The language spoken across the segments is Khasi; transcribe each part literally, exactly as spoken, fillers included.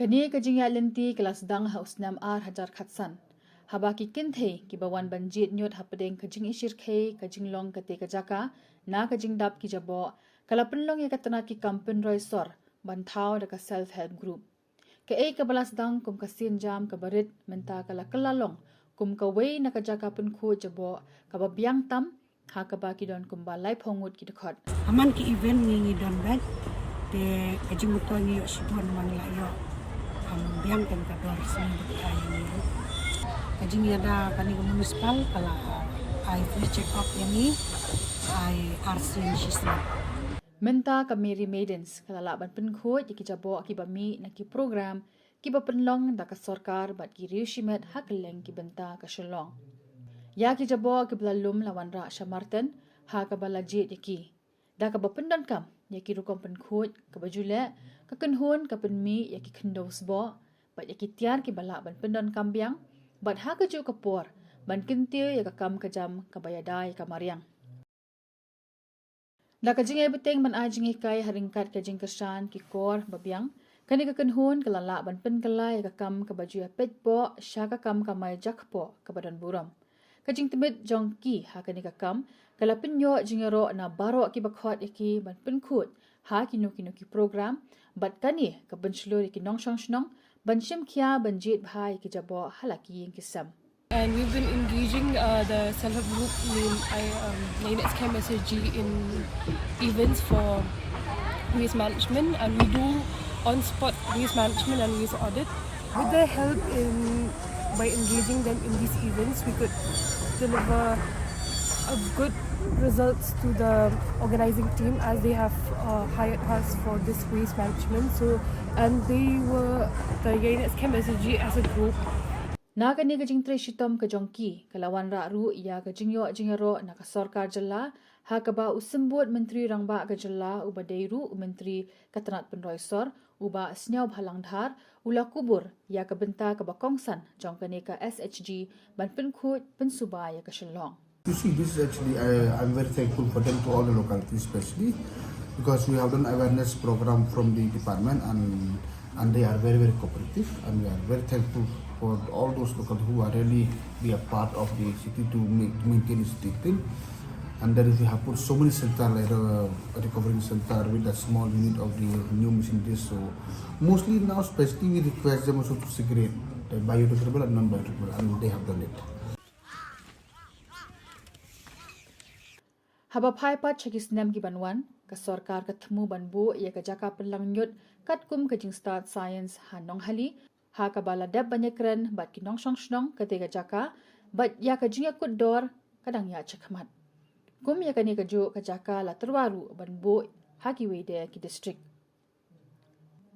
Kane ka jingïaid lynti ka la sdang ha u snem ar hajar khatsan, haba ki kynthei kiba wan ban jied ñiut hapdeng ka jingïashyrkhei ka jinglong kata ka jaka na ka jingdap ki jaboh, ka la pynlong ïa ka tnat ki kam pynroi sor ban thaw da ka Self Help Group. Kaei kaba la sdang kum ka sienjam kaba rit mynta ka la kylla long kum kawei na ka jaka pynkhuid jaboh kaba biang tam, ha kaba ki don kumba laiphew ngut ki dkhot. Ha man ki event ngi ngi don bad, te ka jingmyntoi ngi ïoh shibun, man la ïoh kam biang kan ka dor sini bad ai ngi. Ka jingïada kane ka municipal ka la ai free check up ïa ngi, ai ar sien shisnem. Mynta ka Merry Maidens ka la lah ban pynkhuid ïa ki jaboh kiba mih na ki program kiba pynlong da ka sorkar bad ki riew shimet ha kylleng ki bynta ka Shillong. Ïa ki jaboh kiba la lum la wanrah sha Marten ha kaba la jied ïa ki da kaba pyndonkam ïa ki rukom pynkhuid kaba ju leh, ka kynhun ka pynmih ïa ki khyndew sboh bad ïa ki tiar kiba lah ban pyndonkam biang, bad ha kajuh ka por ban kyntiew ïa ka kam ka jam kaba ïada ïa ka mariang. Da ka jingïabteng ban ai jinghikai ha ryngkat ka jingkyrshan ki kor ba biang, kane ka kynhun ka la lah ban pynkylla ïa ka kam kaba ju ïapeit poh sha ka kam kamai jakpoh kaba don burom. Ka jingtbit jong ki ha kane ka kam ka la pynïoh jingïaroh na baroh kiba khot ïa ki ban pynkhuid ha kino kino ki program, bad kane ka pynshlur ïa ki nongshong shnong ban shim khia ban jied bha ïa ki jaboh ha la ki ïing ki sem. And we've been engaging uh, the self-help group named I, um, Yainets Chem S H G in events for waste management, and we do on-spot waste management and waste audit. With their help in by engaging them in these events, we could deliver a good results to the organizing team, as they have uh, hired us for this waste management. So, and they were the Yainets Chem S H G as a group. Na kane ka jingtrei shitom ka jong ki, ka la wanrah ruh ïa ka jingïoh jingïaroh na ka sorkar jylla, ha kaba u symbud Myntri Rangbah ka jylla, uba dei ruh u Myntri ka tnat pynroi sor, u Bah Sniawbhalang Dhar, u la kubur ïa ka bynta kaba kongsan jong kane ka S H G ban pynkhuid pynsuba ïa ka Shillong. You see, this is actually, I, I'm very thankful for them to all the localities, especially because we have done awareness program from the department, and and they are very, very cooperative, and we are very thankful for all those locals who are really be a part of the city to make, maintain its discipline. And that is, we have put so many centers like the recovering center with a small unit of the new machinery. So mostly now, especially we request them also to segregate the biodegradable and non-biodegradable, and they have done it. Haba phai pat sha ki snem ki ban wan, ka sorkar ka thmu ban buh ïa ka jaka pynlang ñiut katkum ka jingstad science ha Nonghali, ha kaba la dep ban ïakren bad ki nongshong shnong kata ka jaka, bad ïa ka jingïakut dor ka dang ïaid shakhmat. Kum ïa kane kajuh ka jaka la tyrwa ruh ban buh ha kiwei de ki district.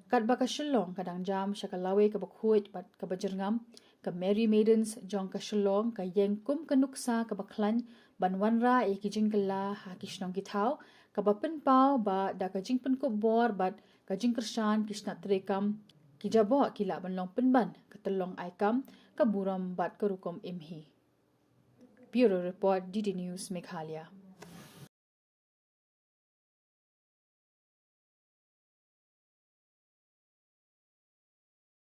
Katba ka Shillong ka dang jam sha ka lawei kaba khuid bad kaba jyrngam, ka Merry Maidens jong ka Shillong ka ïeng kum ka nuksa kaba khlaiñ ban wanrah ïa ki jingkylla ha ki shnong ki thaw, kaba pynpaw ba da ka jingpynkup bor bad ka jingkyrshan ki shnat treikam, ki jaboh ki lah ban long pynban ka tyllong ai kam, ka burom bad ka rukom im hi. Bureau Report, D D News, Meghalaya.